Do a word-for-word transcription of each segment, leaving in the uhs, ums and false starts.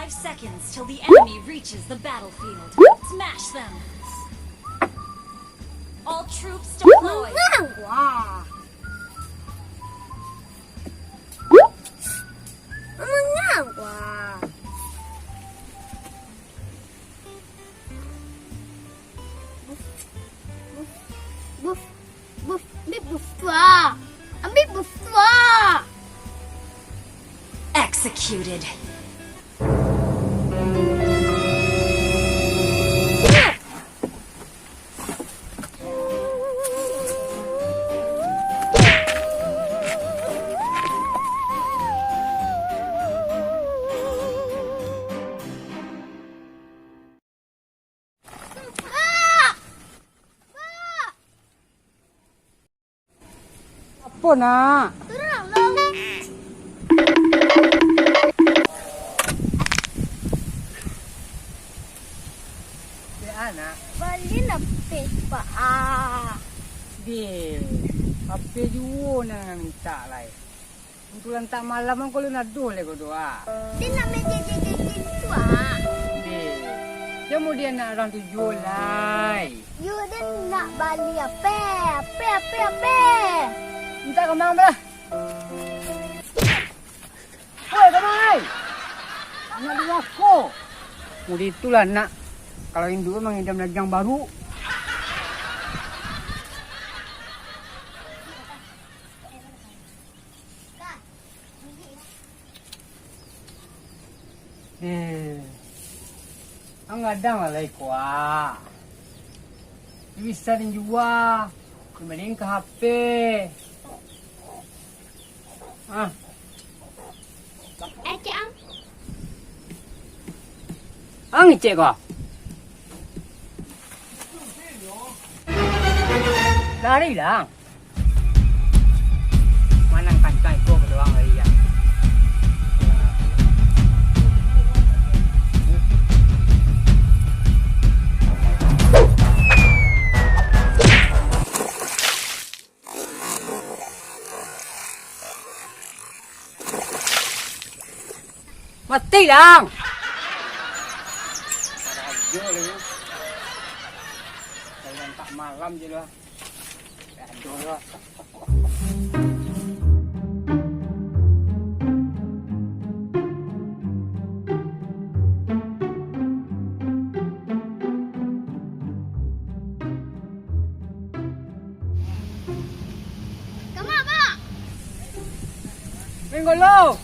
Seconds till the enemy reaches the battlefield. Smash them! All troops deployed! Wah. Mangapa? Buf, buf, buf, buf, ambil buf tu ah. Ambil buf tu ah. Executed. Apo, nak? Turun, Long. Dek, nak. Bali lah P S, Pak. Ah. Dek, H P juo nan mintak lai. Untuak lantak malam kan kalau naduh lai ko doa. Dia nak main jeng-jeng-jeng tu ah. Dek, cuma dia nak orang tu juo lai. Yo, dia nak bali ape? Ape, ape, ape? Mintak ka ma lah. Woi, ka ma ai? Nak durako. Mudah itulah nak. Kalau induak mangidam dagiang baru. Eh, ang gadang lah lai kuak. Bisa dijual, dibalian ka H P. Ah. Eh, cek ang. Ang cek ko. Lari lah. Manang kancang iko badoang lai, ya. Mati, Dang! Ada aja lagi. Kalau tak malam je lah. Kama, Pak? Minggolo!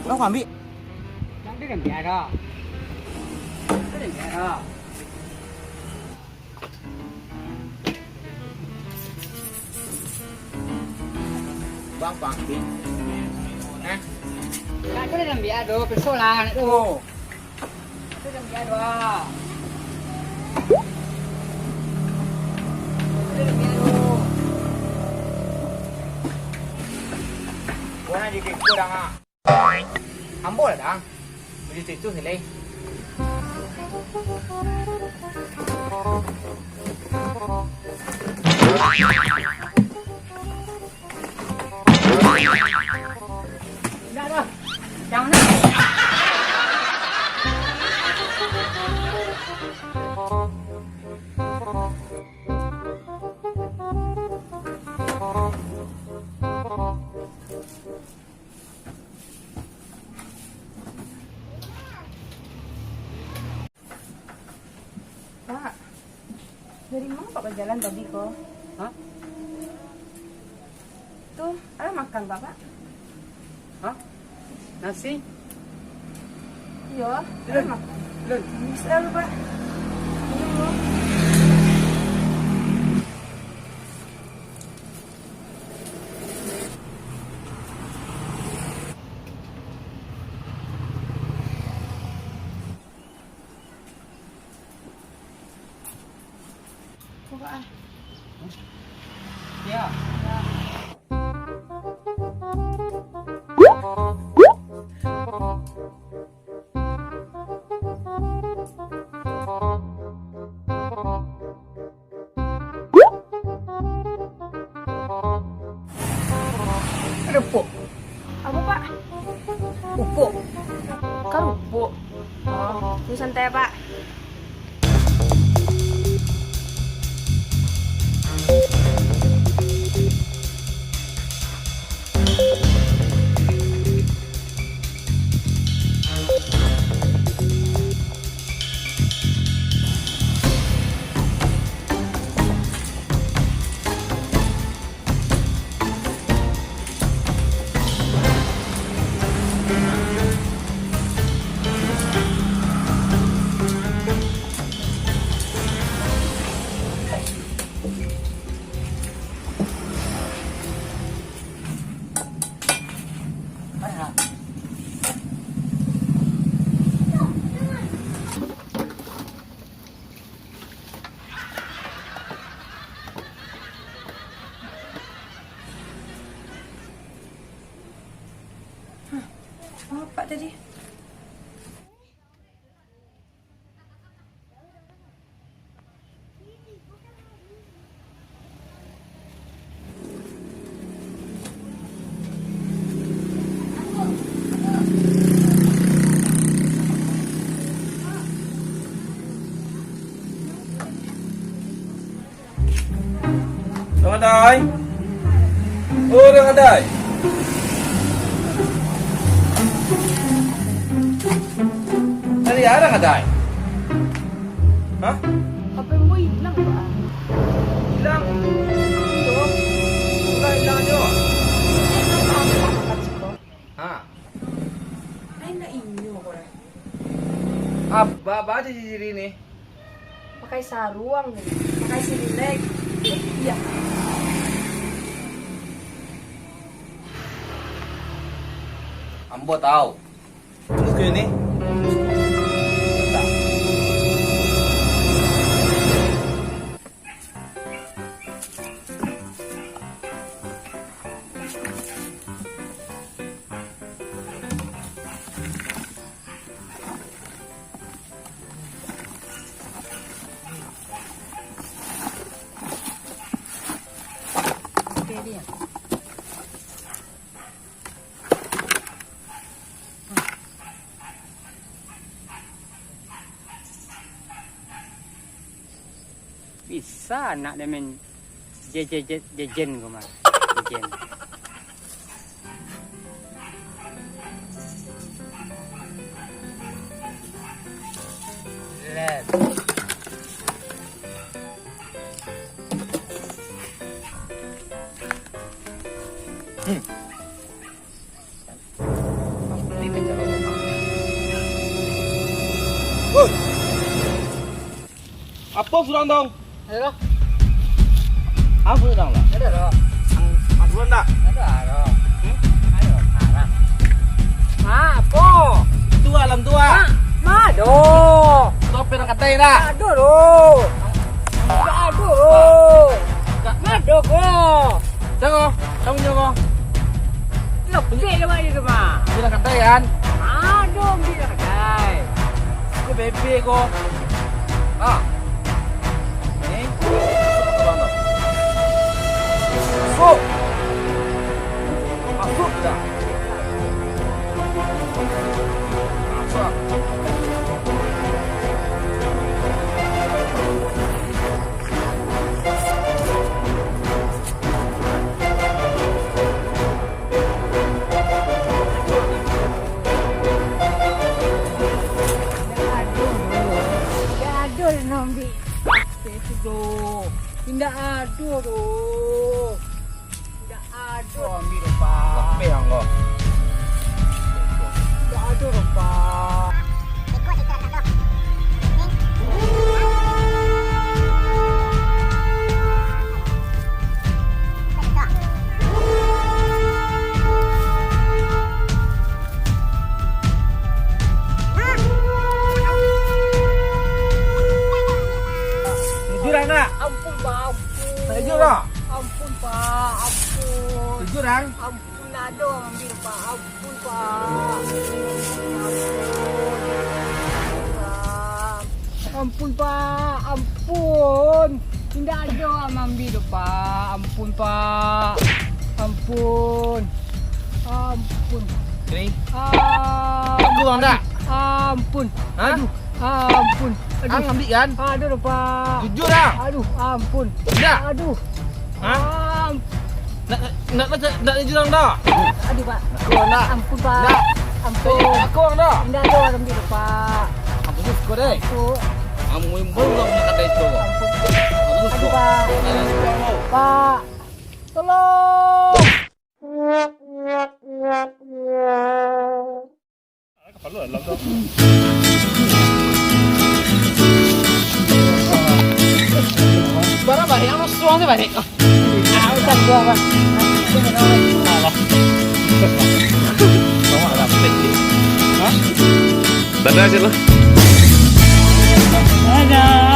Lah, kau ambiak. Nak dia ambiak dah. Dia ambiak dah. Bang, bang, bang. Hah? Nak tu dia ambiak dah, peso lah, nak tu. Oh. Nak tu dia ambiak dah. Nak tu dia ambiak dah. Kau nak jadi kurang, ah. Ambo lah, Dang. Baju tu, tu silai. Indak doh. Jangan lah. Pak, dari ma Pak bajalan tadi ko? Hah? Tu, ado makan ka, Pak? Hah? Nasi? Iyo, ado makan. Lun. Bisa lu, Pak. Minum, Pak. Buka, ah. Ya. Kerupuk. Apo, Pak? Kerupuk. Kerupuk. Oh, tu santai, Pak. Apo tadi? Urang kadai. Oh, urang kadai. Tadi urang kadai. Hah? H P ambo ilang, Pak. Ilang? Iyo. Lah ilang ajo. Ha. Lain dak inyo ko lah. Abah, abah aja diri ni. Pakai saruang ni, pakai singlet. Eh, iya. Ambo tahu. Terus ke ini? Bisa anak dia main je-, je-, je-, jejen ko mah. Jejen. Let. Hmm. Ini Apo surang dong? Ado lah. Apo surang lah? Ado lah. Ang-, ang surang dak? Ado lah. Hmm? Ado lah. Ah, apo? Tua, alam tua. Ah, ma ado? Tua pernah katai dak? Ado doh. Ado doh. Ado ko. Tengok, kamu nyo ko. Lo, bibik lo aja tu mah. Bila katai kan? Ado, bila katai. Ko bebek ko. Ah. Ni. Masuk. Masuk dah. Masuk. Indak ado doh, indak ado doh. Indak ado doh, ambiak doh, Pak. Lapeh angko. Indak ado doh, Pak. Jujur, Nak. Ampun, Pak, ampun. Jujur, Nak. Ampun, Pak, ampun. Jujur, Ang. Ampun, ado ambiak, Pak. Ampun, Pak. Ampun, Pak. Indak ado ambiak doh, Pak. Ampun, Pak. Ampun. Ampun. Kering. Ah. Aku, Bang, dak? Ampun. Hah? Aduh, ampun. Aduh. Ang ambiak kan? Ado doh, Pak. Jujur, ah. Aduh, ampun. Indak? Aduh. Hah? Am- Nak, nak, nak, nak jujur ang dah? Aduh, Pak. Aku ang dah. Ampun, Pak. Nak. Ampun. Aku ang dah. Indak ado ambiak doh, Pak. Ampun, suko deh. Ampun. Ampun, baru lah punya kata itu. Ampun. Ampun, suko. Aduh, Pak. Ampun. Pak. Tolong. Bara baliak, ang suang tu baliak. Ah, utang gua, Bang. Alah. Awak lah, pelik. Hah? Bana aja lah. Ada.